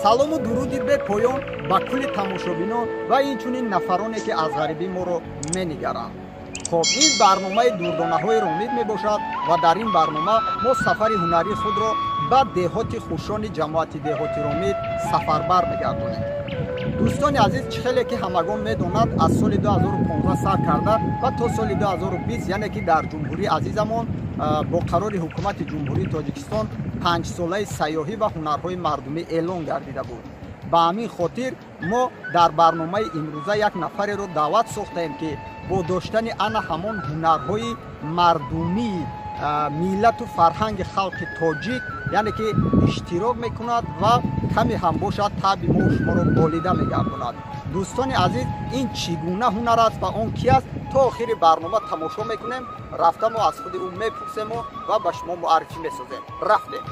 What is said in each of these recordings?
Салому дуруди бепоён ба кулли тамошобинон ва инчунин нафароне ки аз ғарибӣ моро менигаранд. Хоб, ин барномаи дурдонаҳои Ромит мебошад ва дар ин барнома мо сафари ҳунарии худро ба деҳоти Хушони ҷамоати деҳоти Ромит сафарбар мегардонем. Дӯстони азиз, чӣ хеле ки ҳамагон медонад, аз соли 2015 сар карда ва то соли 2020, яъне ки дар ҷумҳурии азизамон бо қарори ҳукумати ҷумҳурии Тоҷикистон 5-солаи сайёҳӣ ва ҳунарҳои мардумӣ эълон гардида буд. Ба ҳамин хотир мо дар барномаи имрӯза як нафареро даъват сохтаем, ки бо доштани ана ҳамон ҳунарҳои мардумии миллату фарҳанги халқи тоҷик, яъне ки иштирок мекунад ва каме ҳам бошад таъби мо шуморо болида мегардонад. Дӯстони азиз, ин чӣ гуна ҳунар аст ва он ки аст, то охири барнома тамошо мекунем. Рафта мо аз худи ӯ мепурсему ва ба шумо муаррифӣ месозем. Рафтем.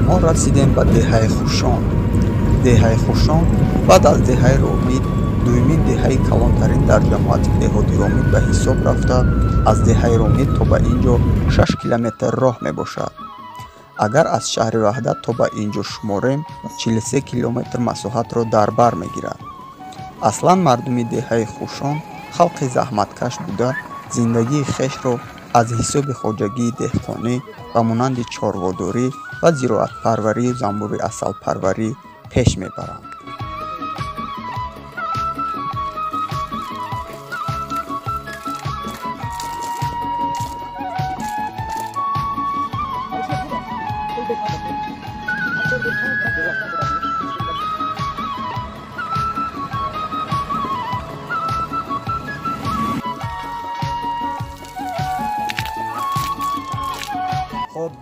Мо расидем ба деҳаи Хушон. Деҳаи Хушон баъд аз деҳаи Ромит дуюмин деҳаи калонтарин дар ҷамоати деҳоти Ромит ба ҳисоб рафта, аз деҳаи Ромит то ба ин ҷо 6 километр роҳ мебошад. Агар аз шаҳри Ваҳдат то ба ин ҷо шуморем, 43 километр масоҳатро дар бар мегирад. Аслан мардуми деҳаи Хушон халқи заҳматкаш буда, зиндагии хешро аз ҳисоби хоҷагии деҳқонӣ ба монанди чорводорӣ ва зироатпарварию занбури асалпарварӣ пеш мебаранд.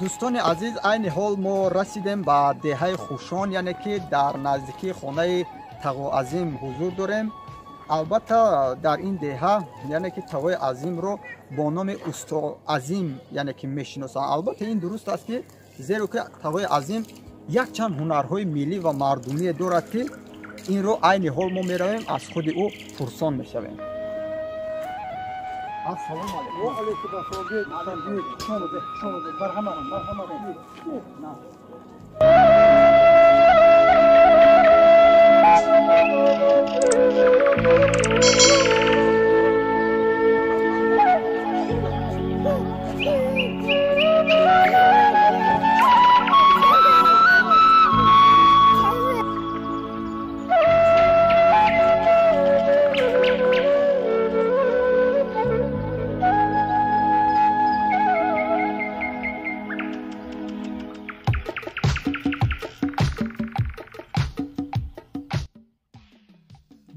Дӯстони азиз, айни ҳол мо расидем ба деҳаи Хушон, яъне ки дар наздикии хонаи Тағо Азим ҳузур дорем. Албатта дар ин деҳа, яъне ки Тағои Азимро бо номи Усто Азим, яъне ки мешиносанд. Албатта ин дуруст аст, ки зеро ки Тағои Азим якчанд ҳунарҳои миллӣ ва мардумие дорад, ки инро айни ҳол мо меравем аз худи ӯ пурсон мешавем. Ассалому алайкум. Ва алайкум ассалом. Марҳамат, марҳамат.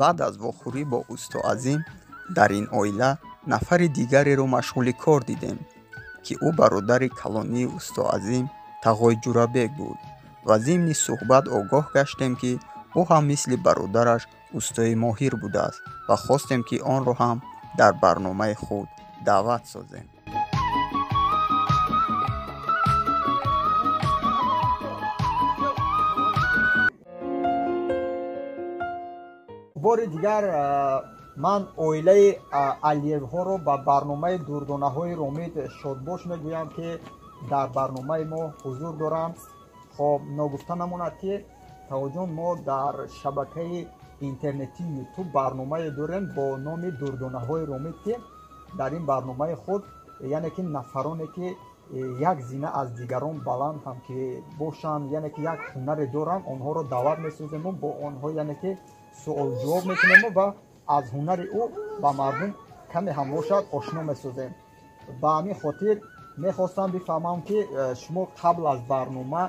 Баъд аз вохӯрӣ бо Усто Азим дар ин оила нафари дигареро машғули кор дидем, ки ӯ бародари калонии Усто Азим Тағои Ҷурабек буд ва зимни суҳбат огоҳ гаштем, ки ӯ ҳам мисли бародараш устои моҳир будааст ва хостем, ки онро ҳам дар барномаи худ даъват созем. Бори дигар ман оилаи Алиевҳоро ба барномаи Дурдонаҳои Ромид шодбош мегӯям, ки дар барномаи мо ҳузур доранд. Хоб, ногуфта намонад, ки Тавоҷон, мо дар шабакаи интернетии Ютуб барномае дорем бо номи Дурдонаҳои Ромид, ки дар ин барномаи худ, яъне ки нафароне ки як зина аз дигарон баланд ҳам ки бошанд, яъне ки як ҳунаре доранд, онҳоро даъват месозему бо онҳо, яъне ки суолҷавоб мекунему ва аз ҳунари ӯ ба мардум каме ҳам бошад ошно месозем. Ба ҳамин хотир мехостам бифаҳмам, ки шумо қабл аз барнома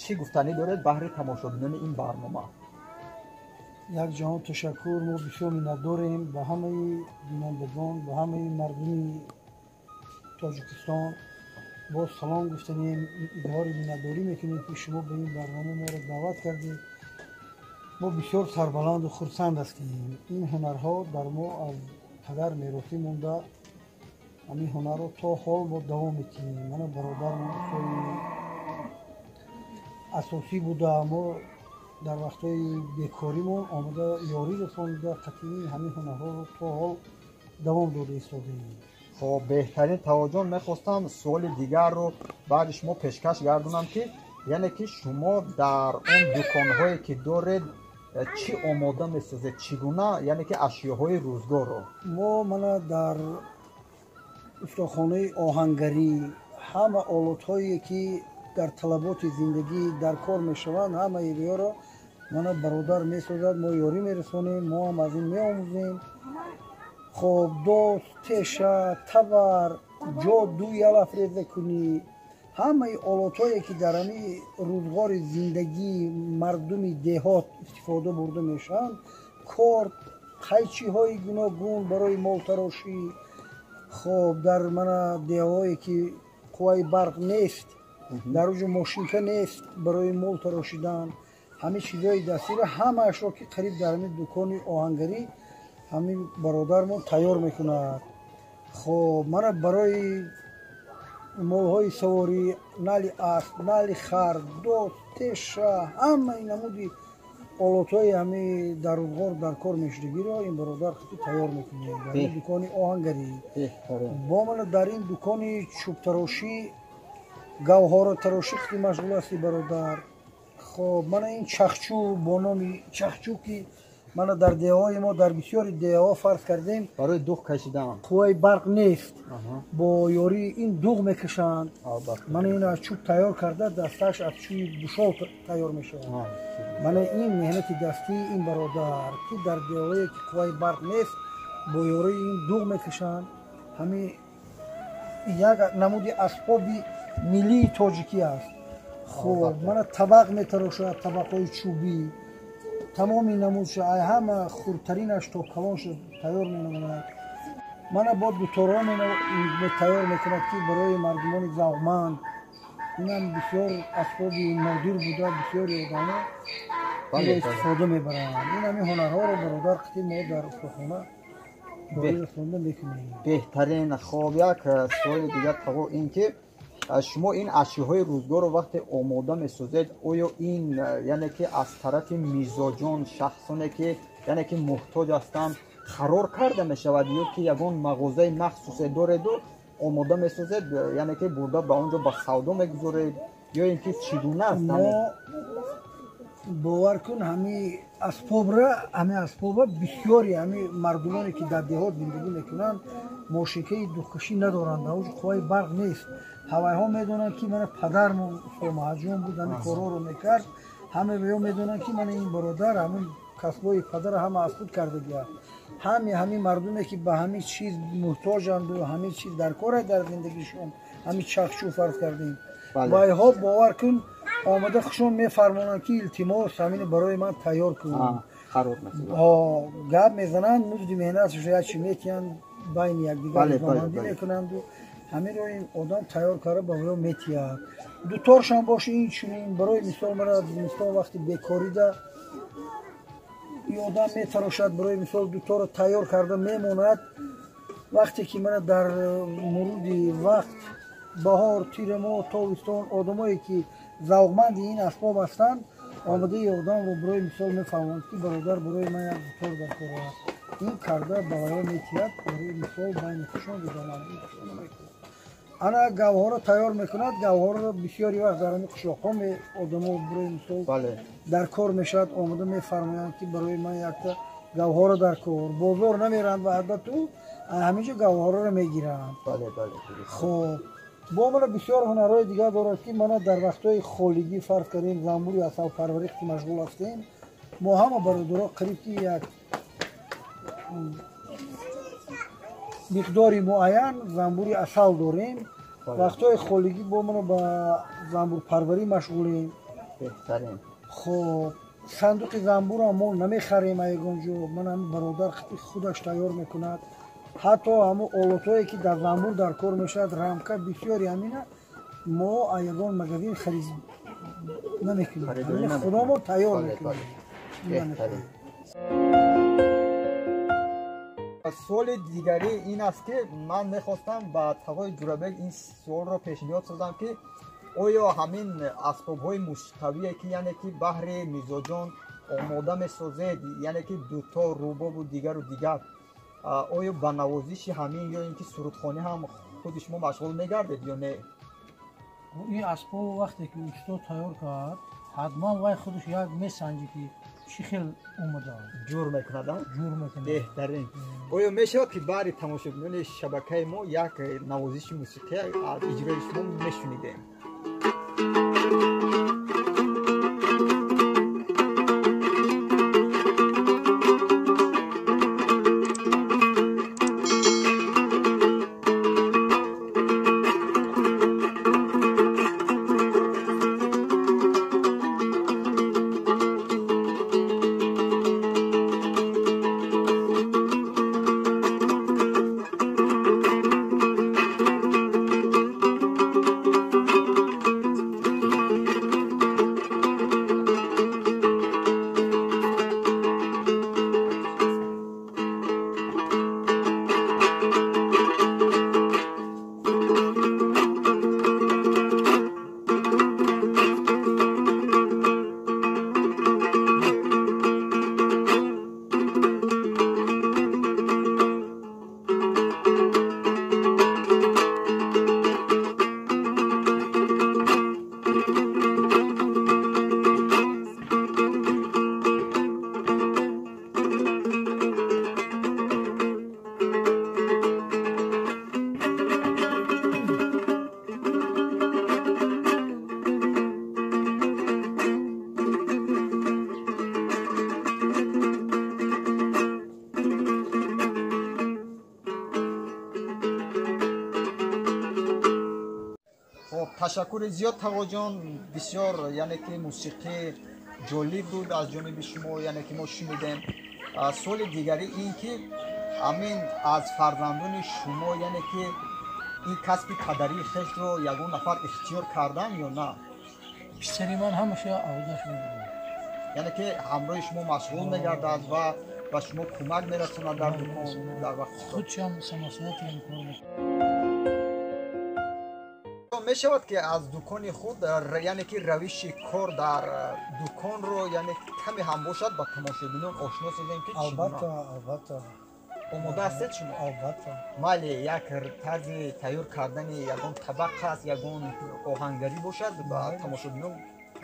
чӣ гуфтанӣ доред баҳри тамошобинони ин барнома? Як ҷаҳон ташаккур. Мо бисёр миннатдорем ба ҳамаи бинандагон, ба ҳамаи мардуми Тоҷикистон. Боз салом гуфтанем, изҳори миннатдорӣ мекунем, ки шумо ба ин барнома моро даъват кардед. Мо бисёр сарбаланду хурсанд ҳастем. Ин ҳунарҳо дар мо аз падар меросӣ монда, ҳамин ҳунарро то ҳол мо давом медиҳем. Мана бародармон устои асосӣ буда, мо дар вақтҳои бекоримон омада ёрӣ расонида, қатъии ҳамин ҳунарҳоро то ҳол давом дода истодаем. Хоб, беҳтарин, Тавоҷон. Мехостам суоли дигарро баъди шумо пешкаш гардонам, ки яъне ки шумо дар он дуконҳое ки доред, чӣ омода месозед, чӣ гуна, яъне ки ашёҳои рӯзгорро? Мо мана дар устохонаи оҳангарӣ ҳама олотҳое ки дар талаботи зиндагӣ дар кор мешаванд, ҳамаи инҳоро мана бародар месозад, мо ёрӣ мерасонем, мо ҳам аз ин меомӯзем. Хоб, дос, теша, табар, ҷоду, ялафреза кунӣ, ҳамаи олотҳое ки дар ҳамин рӯзғори зиндагии мардуми деҳот истифода бурда мешаванд, корд, қайчиҳои гуногун барои молтарошӣ. Хоб, дар мана деҳҳое ки қувваи барқ нест, дар уҷо мошинка нест барои мол тарошидан, ҳамин чизҳои дастиро ҳамаашро ки қариб дар ҳамин дукони оҳангарӣ ҳамин бародармон тайёр мекунад. Хоб, мана барои молҳои саворӣ, нали асп, нали хар, дос, теша, ҳамаи намуди олотҳои ҳамин дар рӯзғор дар кор мешудагиро ин бародар хати тайёр мекунем дар ин дукони оҳангарӣ. Бо мана дар ин дукони чӯбтарошӣ, гавҳоротарошӣ хати машғул ҳасти бародар. Хоб, мана ин чахчӯ бо номи чахчӯ, ки мана дар деҳҳои мо, дар бисёри деҳҳо фарз кардем, барои дуғ кашидан қувваи барқ нест, бо ёрии ин дуғ мекашанд. Мана ин аз чӯб тайёр карда, дастааш аз чӯби бушол тайёр мешавад. Мана ин меҳнати дастии ин бародар, ки дар деҳҳое ки қувваи барқ нест, бо ёрии ин дуғ мекашанд. Ҳамин як намуди асбоби миллии тоҷикӣ аст. Хуб, мана табақ метарошад, табақҳои чӯбӣ тамоми намудша, ай ҳама хурдтаринаш то калонша тайёр менамояд. Мана бо дуторҳо тайёр мекунад, ки барои мардумони завқманд инам бисёр асбоби нодир буда, бисёри одамо инро истифода мебаранд. Ин ҳамин ҳунарҳоро бародар қити мо дар устохона расонда мекунем. Беҳтарин. Хоб, як суоли дигар, Таво, ин ки шумо ин ашёҳои рӯзгорро вақте омода месозед, оё ин, яъне ки аз тарафи мизоҷон, шахсоне ки, яъне ки муҳтоҷ ҳастанд, қарор карда мешавад ё ки ягон мағозаи махсусе дореду омода месозед, яъне ки бурда ба он ҷо ба савдо мегузоред, ё ин ки чӣ гуна аст? Мо, бовар кун, ҳамин асбобра, ҳамин асбоба бисёри ҳамин мардумоне ки дар деҳот зиндагӣ мекунанд, мошинкаи духкашӣ надоранд, дар уҷо қувваи барқ нест. Ҳавайҳо медонанд, ки мана падармон усто Маҳаҷон буд, ҳамин корҳоро мекард. Ҳама ё медонанд, ки мана ин бародар ҳамин касбҳои падара ҳама аз худ кардагиаст. Ҳами ҳамин мардуме ки ба ҳамин чиз муҳтоҷанду ҳамин чиз дар кор дар зиндагишон, ҳамин чахчӯ фарз кардем, вайҳо, бовар кун, омада хушон мефармонанд, ки илтимос, ҳамин барои ман тайёр кун. Гап мезананд, музди меҳнаташро якчи метиҳанд, байни якдигар ризомандӣ мекунанду ҳаминро ин одам тайёр карда ба ё метиҳад. Дуторшам боша, ин чунин. Барои мисол, мара зимистон вақти бекорида ин одам метарошад, барои мисол, дуторро тайёр карда мемонад. Вақте ки мана дар муруди вақт, баҳор, тирамо, тобистон, одамое ки завқманди ин асбоб ҳастанд, Омада одамро барои мисол мефаҳмонад, ки бародар, барои ман як дутор дар кор аст. Ин карда ба ваё метиҳад, барои мисол байни хушон дидонам. Ана гавҳорро тайёр мекунад. Гавҳорро бисёри вақт дар ҳамин қишлоқҳо одамо барои мисол дар кор мешавад, омода мефармоянд, ки барои ман якта гавҳорро дар кор. Бозор намеранд ва адату ҳамин ҷо гавҳорро мегиранд. Хоб, бо мана бисёр ҳунарҳои дигар дорад, ки мана дар вақтҳои холигӣ, фарз кардем, занбури асалпарварӣ ки машғул ҳастем, мо ҳама бародаро қариб ки як миқдори муайян занбури асал дорем. Вақтҳои холигӣ бо мана ба занбурпарварӣ машғулем. Хоб, сандуқи занбурам мо намехарем ягон ҷо, мана бародар худаш тайёр мекунад. Ҳатто ҳамун олотҳое, ки дар занбур дар кор мешавад, рамка, бисёри ҳамина мо ягон магазин харид намекунем, худамо тайёр мекунем. Суоли дигарӣ ин аст, ки ман мехостам ба тағои Ҷурабек ин суолро пешниҳод созам, ки оё ҳамин асбобҳои мусиқавие, ки яъне ки баҳри мизоҷон омода месозед, яъне ки дутор, рубобу дигару дигар, оё ба навозиши ҳамин ё ин ки сурудхонӣ ҳам худи шумо машғул мегардед ё не? Ин асбоб вақте ки устод тайёр кард, ҳатман вай худаш як месанҷи, ки чӣ хел омада ҷур мекунад. Ҷур мекунад. Беҳтарин. Оё мешавад, ки баҳри тамошобинони шабакаи мо як навозиши мусиқӣ аз иҷрои шумо мешунидем? Ташаккури зиёд, тағоҷон. Бисёр, яъне ки мусиқӣ ҷолиб буд аз ҷониби шумо, яъне ки мо шунидем. Суоли дигарӣ ин ки ҳамин аз фарзандони шумо, яъне ки ин касби падарии хешро ягон нафар ихтиёр кардан ё на? Писари ман ҳамаша авдаш мебурад. Яъне ки ҳамроҳи шумо машғул мегардад ва ба шумо кӯмак мерасонад дар дукон дар вақти худшам самостоятельно кор мекунад. Мешавад, ки аз дукони худ, яъне ки равиши кор дар дуконро, яъне каме ҳам бошад, ба тамошобинон ошно созем, ки албатта, албатта. Омода ҳастед шумо? Албатта. Майли, як тарзи тайёр кардани ягон табақ аст, ягон оҳангарӣ бошад, ба тамошобинон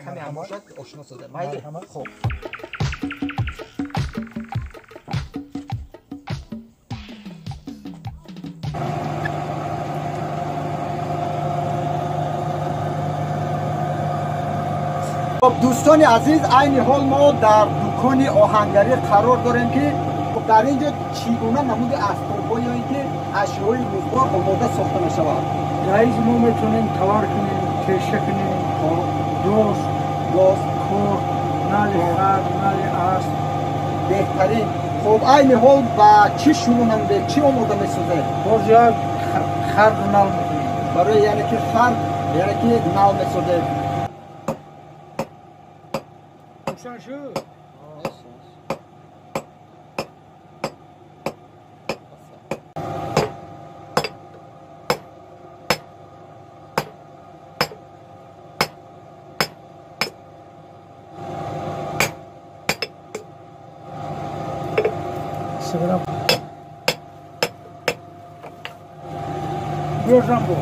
каме ҳам бошад ошно созем. Майли, хоб. Хоб, дӯстони азиз, айни ҳол мо дар дукони оҳангарӣ қарор дорем, ки дар ин ҷо чӣ гуна намуди асбобҳо ё ин ки ашёи рӯзгор омода сохта мешавад. Дар ин мо метавонем товар кунем, теша кунем, дост, дост, кор, нали хар, нали асп. Беҳтарин. Хоб, айни ҳол ба чӣ шурӯъ намудед, чӣ омода месозед? Боз як харду нал мекунем. Барои, яъне ки хар, яъне ки нал месозед. Равшан шуд. 300 грамм. Бёжам бо.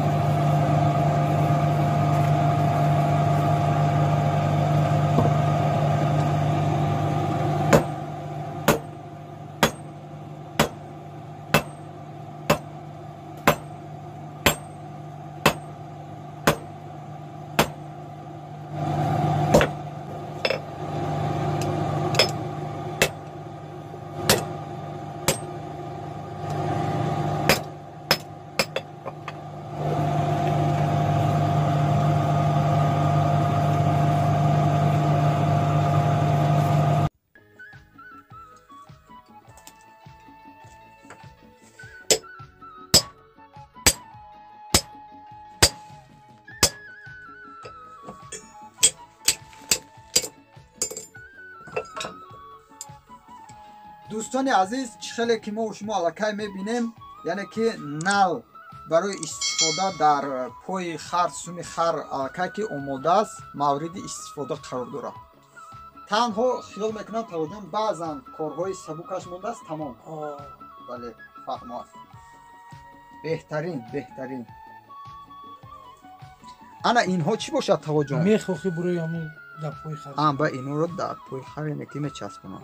Дӯстони азиз, чӣ хеле ки мо шумо аллакай мебинем, яъне ки нал барои истифода дар пои хар, суми хар аллакай ки омода аст, мавриди истифода қарор дорад. Танҳо хиёл мекунам, Тавоҷон, баъзан корҳои сабукаш мондааст, тамом. Бале, фаҳмо аст. Беҳтарин, беҳтарин. Ана инҳо чӣ бошад, Тавоҷон? Мехохи бурои ҳамин дар пои хар. Ба инҳоро дар пои хар яъне ки мечаспонам.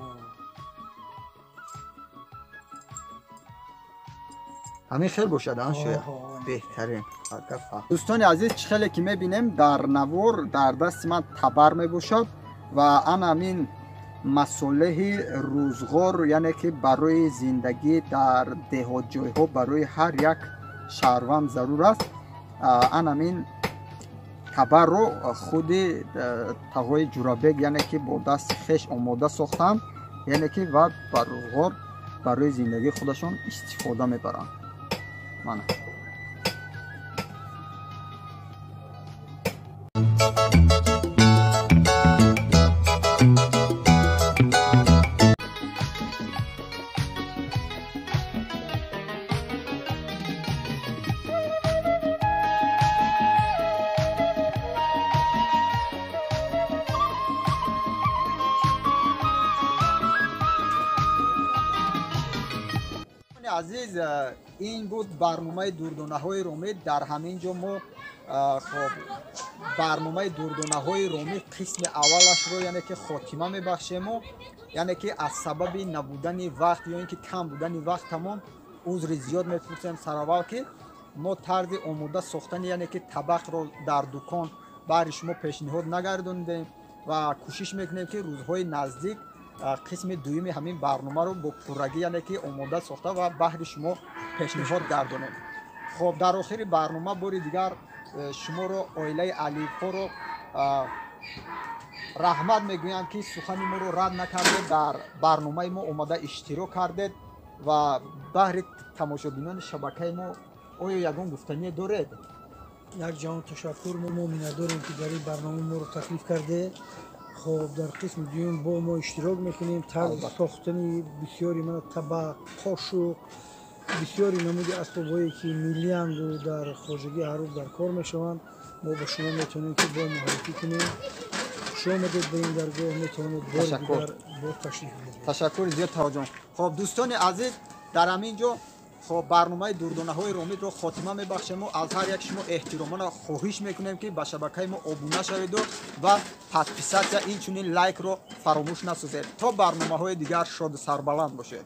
Ҳамин хел бошад, шояд беҳтарин. Дӯстони азиз, чӣ хеле ки мебинем дар навор, дар дасти ман табар мебошад ва ана ҳамин масолеҳи рӯзғор, яъне ки барои зиндагӣ дар деҳотҷойҳо барои ҳар як шаҳрванд зарур аст. Ана ҳамин табарро худи тағои Ҷурабек, яъне ки бо дасти хеш омода сохтанд, яъне ки ва ба рӯзғор барои зиндагии худашон истифода мебаранд. Мана. Азиз, ин буд барномаи дурдонаҳои Ромид. Дар ҳамин ҷо мо хоб барномаи дурдонаҳои Ромид қисми аввалашро, яъне ки хотима мебахшему, яъне ки аз сабаби набудани вақт ё ин ки кам будани вақтамон узри зиёд мепурсем. Сараввал ки мо тарзи омода сохтани, яъне ки табақро дар дукон баҳри шумо пешниҳод нагардонидем ва кӯшиш мекунем, ки рӯзҳои наздик қисми дуюми ҳамин барномаро бо пуррагӣ, яъне ки омода сохта ва баҳри шумо пешниҳод гардонем. Хоб, дар охири барнома бори дигар шуморо, оилаи Алиевҳоро раҳмат мегӯям, ки сухани моро рад накардед, дар барномаи мо омода иштирок кардед. Ва баҳри тамошобинони шабакаи мо оё ягон гуфтание доред? Як ҷаҳон ташаккур, мо миннатдорем, ки дар ин барнома моро таклиф кардед. Хоб, дар қисми дуюм бо мо иштирок мекунем. Тарзи сохтани бисёри мана табақ, қошуқ, бисёри намуди асбобҳое ки миллианду дар хоҷагӣ ҳар рӯз дар кор мешаванд, мо ба шумо метавонем ки бо муаррифӣ кунем. Хуш омадед ба ин даргоҳ, метавонед бори дигар боз ташриф биёред. Ташаккури зиёд, Тавоҷон. Хоб, дӯстони азиз, дар ҳамин ҷо хоб барномаи дурдонаҳои Ромидро хотима мебахшему аз ҳар як шумо эҳтиромона хоҳиш мекунем, ки ба шабакаи мо обуна шаведу ва подписаться, инчунин лайкро фаромӯш насозед. То барномаҳои дигар шоду сарбаланд бошед.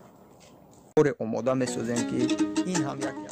Боре омода месозем, ки ин ҳам яке